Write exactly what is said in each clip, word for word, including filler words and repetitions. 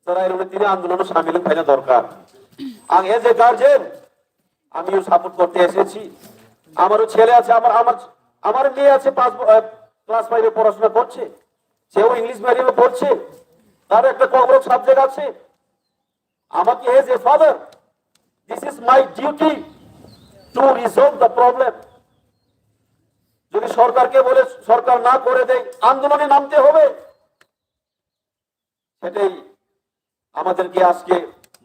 Chwrairokno tini andolono samil wng phaina dorkar. Ang as a guardian, আমিও সাপোর্ট করতে এসেছি। আমারও ছেলে আছে, আমার আমার আমার মেয়ে আছে, পাঁচ ব- আহ, ক্লাস ফাইভে পড়াশোনা করছে, সেও ইংলিশ মিডিয়ামে পড়ছে, তার একটা ককবরক সাবজেক্ট আছে। আমাকে, as a father, this is my duty to resolve the problem. যদি সরকারকে বলে সরকার না করে দেয়, আন্দোলনে নামতে হবে। সেটাই আমাদেরকে আজকে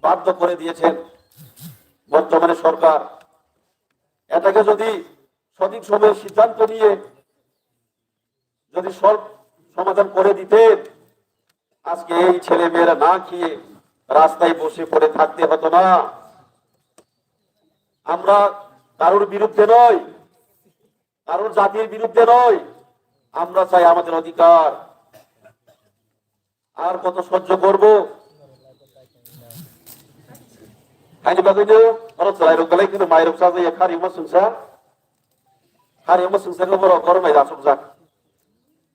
বাধ্য করে দিয়েছেন বর্তমানে সরকার। এটাকে যদি সঠিক সময়ে সিদ্ধান্ত নিয়ে যদি সব সমাধান করে দিতেন, আজকে এই ছেলে মেয়েরা না খেয়ে রাস্তায় বসে পড়ে থাকতে হতো না। আমরা কারোর বিরুদ্ধে নয়, কারোর জাতির বিরুদ্ধে নয়, আমরা চাই আমাদের অধিকার। আর কত সহ্য করব? Haini bagwi no oro chwrairok belai kheno mairok chajak ya, khari wngma swngsa, khari wngma swngsa khe borok oro mai asukjak.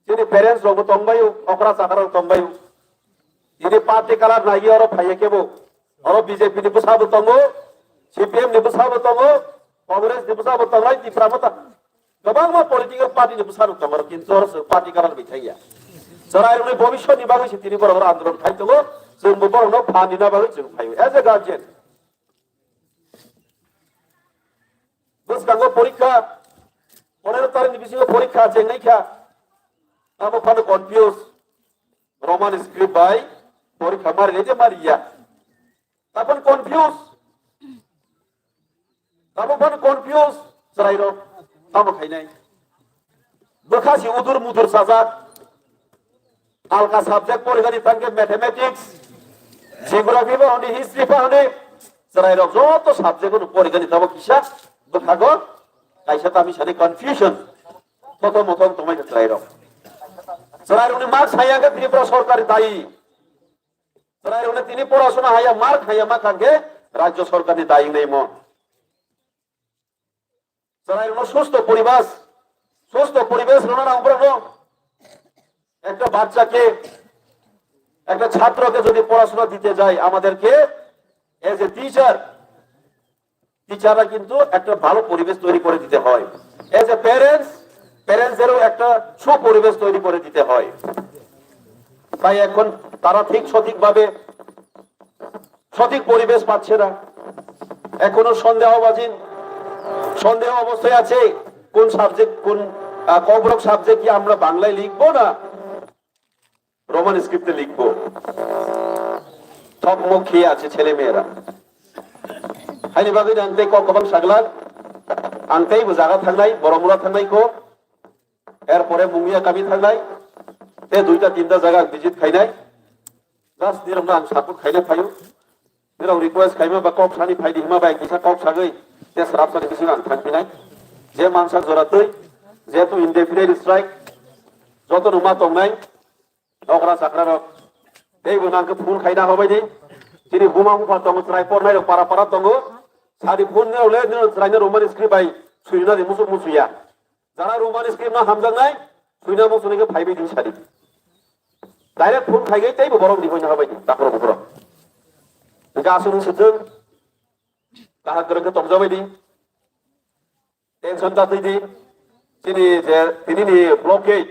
Chini parents rok bo tongbaio, okra chakra rok tongbaio. Chini party colour naiwi oro phaiya kebo. Oro B J P ni bwsa bo tongo, C P M ni bwsa bo tongo, Congress ni bwsa bo tongo, Tipra Motha. Kwbangma political party ni bwsa rok tongo, kintu oro chwng party colour bai thangya. Chwrairokni bobiswt ni bagwi se tini borok oro andolon khai tongo, chwng bo borokno phan rina bagwi chwng phaio. As a guardian, bwskango porikha, pondro tarikh ni bisingo porikha chengnai kha, abo phano confuse, Roman script bai porikha mari nai je mari ya. Tabon confuse. Tabon phano confuse chwrairok. Tamo khainai. Bwkha si udur mudur sajak. Alka subject porikha ni thangkhe mathematics, geography ba hwnwi, history ba hwnwi. Chwrairok joto subject no porikha ni tamo kisa bwkhago kaisa tami sani confusion. Kothom mothom tongmai kha chwrairok. Chwrairokni mark saya khe Tripura sorkar dayi. Chwrairokno tini porasona haya, mark haya ma kha khe rajyo sorkarni daying naimo. Chwrairokno সুস্থ পরিবেশ, সুস্থ পরিবেশ rwna nang borokno. একটা বাচ্চাকে, একটা ছাত্রকে যদি পড়াশোনা দিতে যাই, আমাদেরকে as a teacher টিচাররা কিন্তু একটা ভালো পরিবেশ তৈরি করে দিতে হয়। As a parents, প্যারেন্টসদেরও একটা সুপরিবেশ তৈরি করে দিতে হয়। তাই এখন তারা ঠিক সঠিকভাবে সঠিক পরিবেশ পাচ্ছে না। এখনো সন্দেহবাজিন, সন্দেহ অবস্থায় আছে কোন সাবজেক্ট, কোন ককবরক সাবজেক্ট কি আমরা বাংলায় লিখবো না রোমান স্ক্রিপ্টে লিখবো। থকমক খেয়ে আছে ছেলে মেয়েরা। Haini bagwi ang tei kok kwbang saglak, ang tei bo jaga thangnai, Boromura thangnai ko, erpore Mungia kami thangnai, tei duita tinta jaga ang visit khainai. Just nirokno ang support khaina phaio. Nirok request khaima ba kok sani phaidi hima bai kisa kok sagwi tei srap sani bisingo ang thangphinai. Je mansa jora twi, jehetu indefinite strike, joto no ma tongnai, okra chakra rok. Tei bo nang khe phone khaina hobai di. Chini buma bupha tongo, chwrai pornai rok para para tongo. Sadi phone nirok le, nirok chwrai no Roman script bai suina di musu musuya. Jara Roman script no hamjaknai, suina musu ni khe phaibai di sadi. Direct phone khaigwi tei bo borok ni hoina hobai di, takhro bukhro. Hingke aswk wng swtwng, kaham kwrwng khe tongjabai di. Tension ta twi di. Chini je tini ni blockade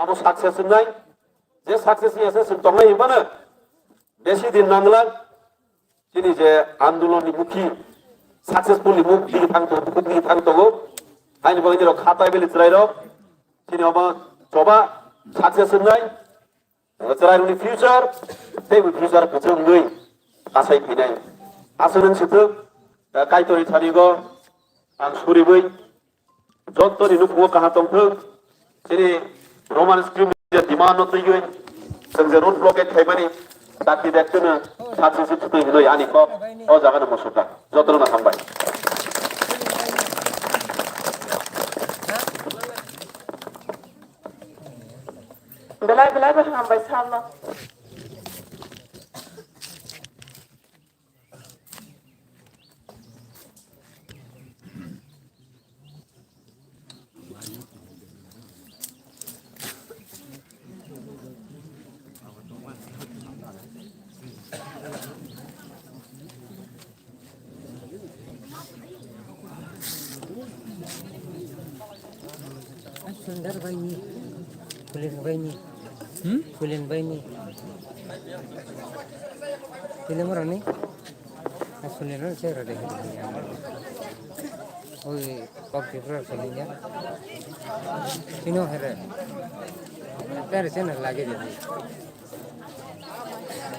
abo success wngnai. Je success ni ase chwng tongnai hinmano besi din nangla. Chini je andolon ni mukhi successful ni mukhi thang tongo, mukhi thang tongo. Haini bagwi nirok khatai beli chwrai rok. Chini obo choba success wngnai. Chwrairokni future, tei bo future kwchwng wngwi kasai phinai. Aswk wng swtwk, eh, Kaitorni thani go ang suriwi, jottoni nukhungo kaham tongthwng, chini Roman script ni demand no twiwi, chwng je road blockade khaimani, dakti dektwino sakchi si thutwi hinwi ani kok o jaga no musuka. Jotono no hambai. Belai belai bo hambai salno. Sundar baini, Kulen baini, Hmm? Kulen baini. Kulen rani, Kulen rani saya rada. Oi, kok Tripura Kulen ya. Sino here. Tar sana lagi jadi.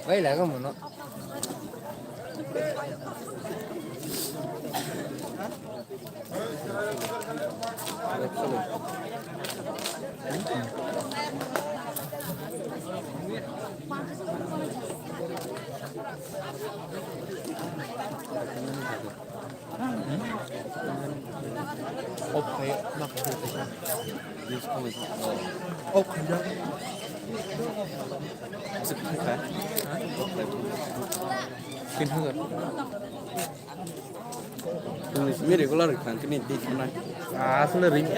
Bai laga mono. Off khai, mak khai. Off khai. Tin hajar. Ni regular khai kini di khana. Asle ring.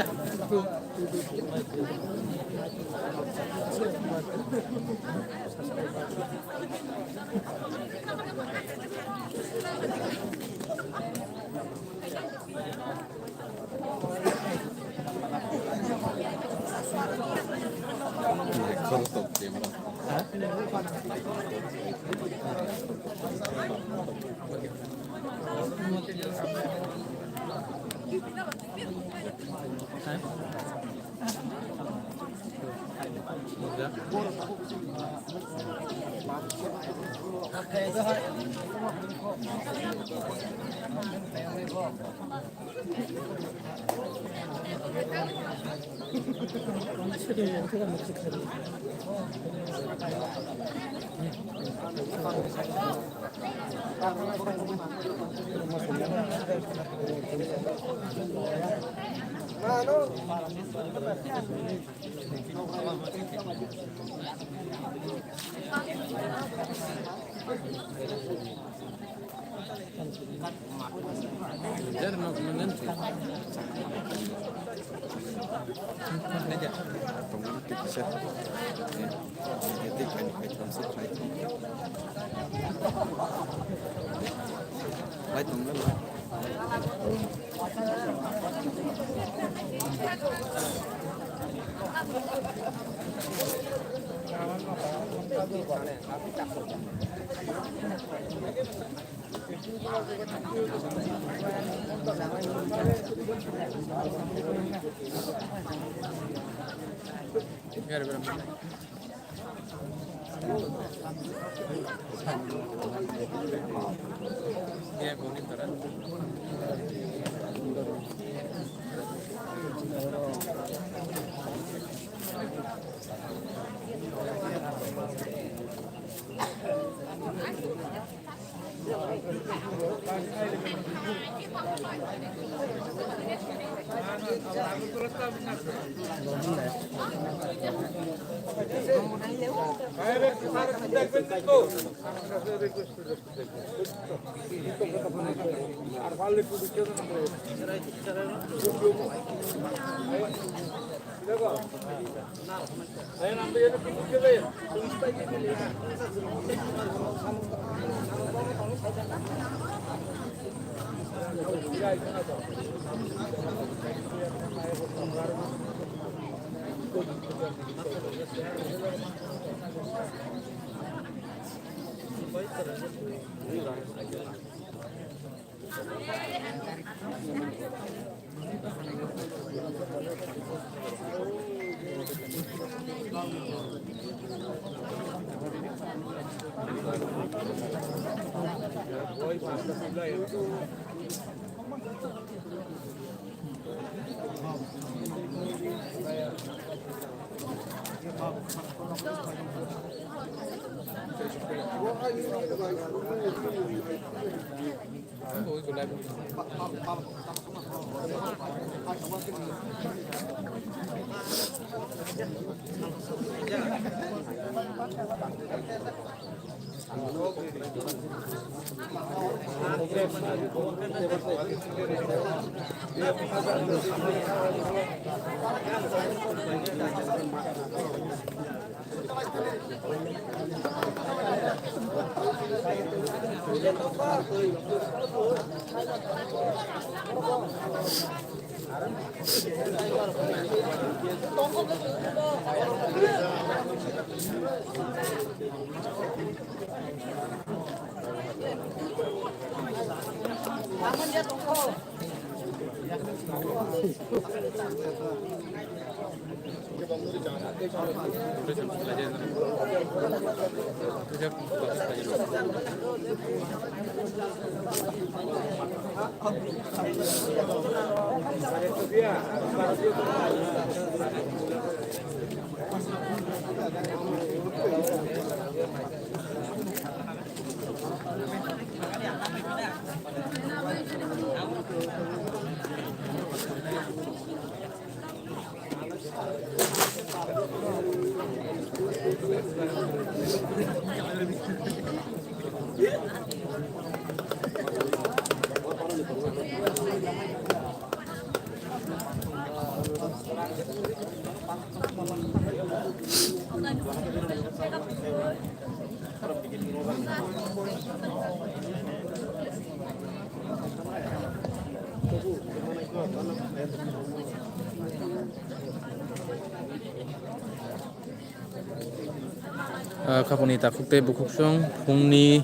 Ah, khapangni takhuk tei bukhuksong phungni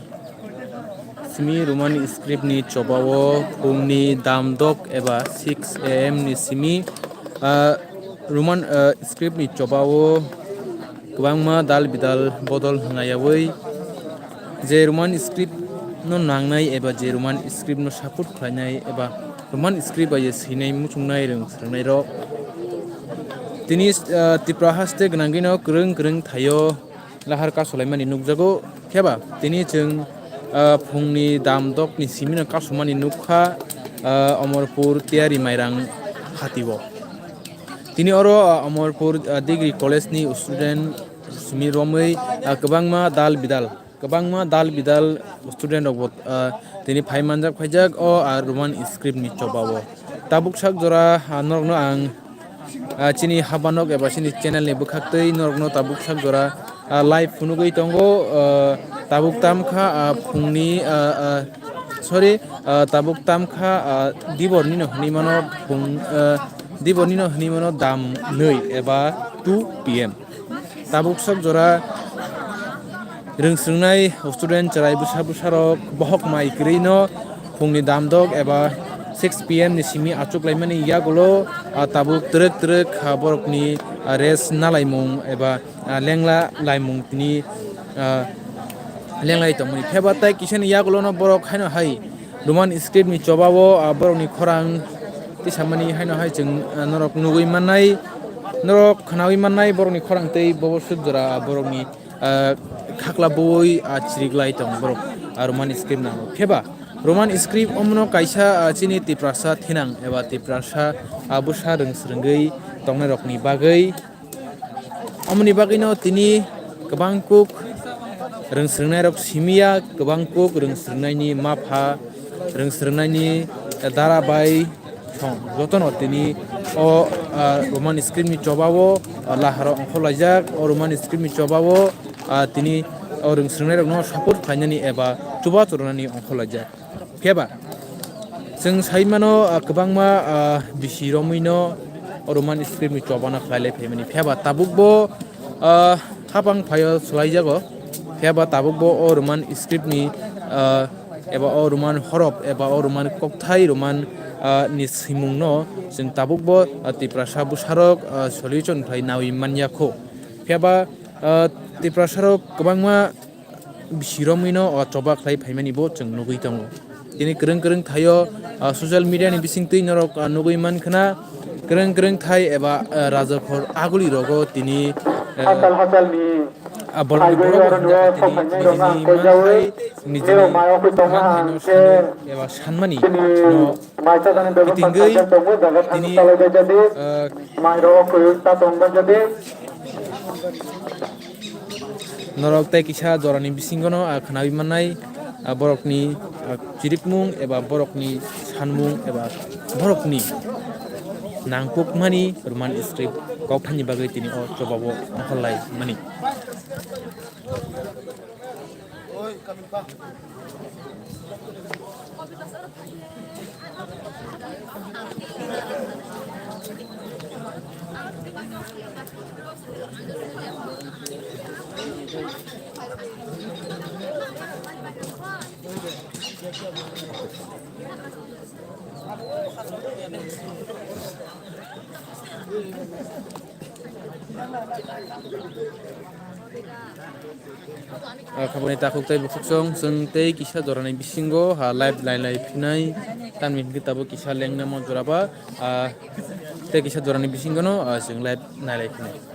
simi Roman script ni chobao phungni damdok eba six A M ni simi, ah, Roman, ah, script ni chobao kwbangma dal bidal bodol hwnga yaui je Roman script no nangnai eba je Roman script no support khlainai eba Roman script bai swinai muchungnai rwng swrwngnairok. Tini, ah, Tripura haste gwnangwino kwrwng kwrwng thaio lahar kasulaimani nukjago. Phiya ba tini chwng, ah, phungni damdokni simino kasumani nukha, ah, Omorpur Tiyari Mairang hatio. Tini oro, ah, Omorpur, ah, Degree College ni student simi romwi, ah, kwbangma dal bidal. Kwbangma dal bidal student rok bo, ah, tini phai manjak phaijak o, ah, Roman script ni chobao. Tabuk sak jora, ah, norokno ang, ah, chini habanok eba chini channel ni bwkhaktwi norokno tabuk sak jora, ah, live phunugwi tongo, ah, tabuk tamkha, ah, phungni, ah, ah, sorry, ah, tabuk tamkha, ah, dibornino hwnwi mano phung, ah, dibornino hwnwi mano dam nwi eba two P M. Tabuk sok jora rwng swrwngnai student chwrai bwsa bwsarok bohok mai kwrwino phungni damdok eba six P M ni simi achuklaimani yagulo, ah, tabuk twrwk twrwk, ah, borokni, ah, rest nalaimung eba, ah, lengla laimung tini, ah, lenglai tongmani. Pheba tai kisani yagulono borok haino hai Roman script ni chobao, ah, borokni khorang tisamani haino hai chwng, ah, norok nugwi mannai, norok khwnawi mannai borokni khorang tei bobo suk jora, ah, borokni, ah, khakla bui, ah, chirik lai tong borok, ah, Roman script nango. Pheba Roman script omono kaisa, ah, chini Tiprasa thinang eba Tiprasa, ah, bwsa rwng swrwngwi tongnairokni bagwi Omoni bagwino tini kwbang kuk rwng swrwngnairok simiya, kwbang kuk rwng swrwngnaini mapha, rwng swrwngnaini dara bai song. Jotono tini o, ah, Roman script ni chobao, ah, laharo ongkhorlaijak. O Roman script ni chobao, ah, tini o rwng swrwngnairokno support khlainani eba chubachu rwnani ongkhorlaijak. Phiya ba chwng sai mano, ah, kwbangma, ah, bisi romwino o Roman script ni chobana khlai lai phaimani. Phiya ba tabuk bo, ah, hapang phaio swlaijago. Phiya ba tabuk bo o Roman script ni, ah, eba o Roman horop eba o Roman kokthai Roman, ah, ni swimungno chwng tabuk bo, ah, Tiprasa bwsarok, ah, solution khlai nawi manya kho. Phiya ba, ah, Tiprasarok kwbangma bisi romwino o choba khlai phaimani bo chwng nugwi tongo. Tini kwrwng kwrwng thaio, ah, social media ni bisingtwi norok, ah, nugwi mankhwna kwrwng kwrwng thai eba, ah, rajakhor aguli rogo tini, ah, Hachal hachal ni ah, bolongni borok bo hwnjak tini nijini manthai, nijini manthaino sanu eba sanmani no kitingwi tini, ah, Norok tei kisa jorani bisingono, ah, khwnawi mannai, ah, borokni, ah, chirikmung eba borokni sanmung eba borokni nangkukmani Roman script kokthaini bagwi tini o chobao ongkhorlai mani. Ah, khaboni takhuk tei bukhuksong, chwng tei kisa jorani bisingo ha live nailai phinai, tamni hwnkhe tabuk kisa lengna mo jora ba, ah, tei kisa jorani bisingono, ah, chwng live nailai phinai.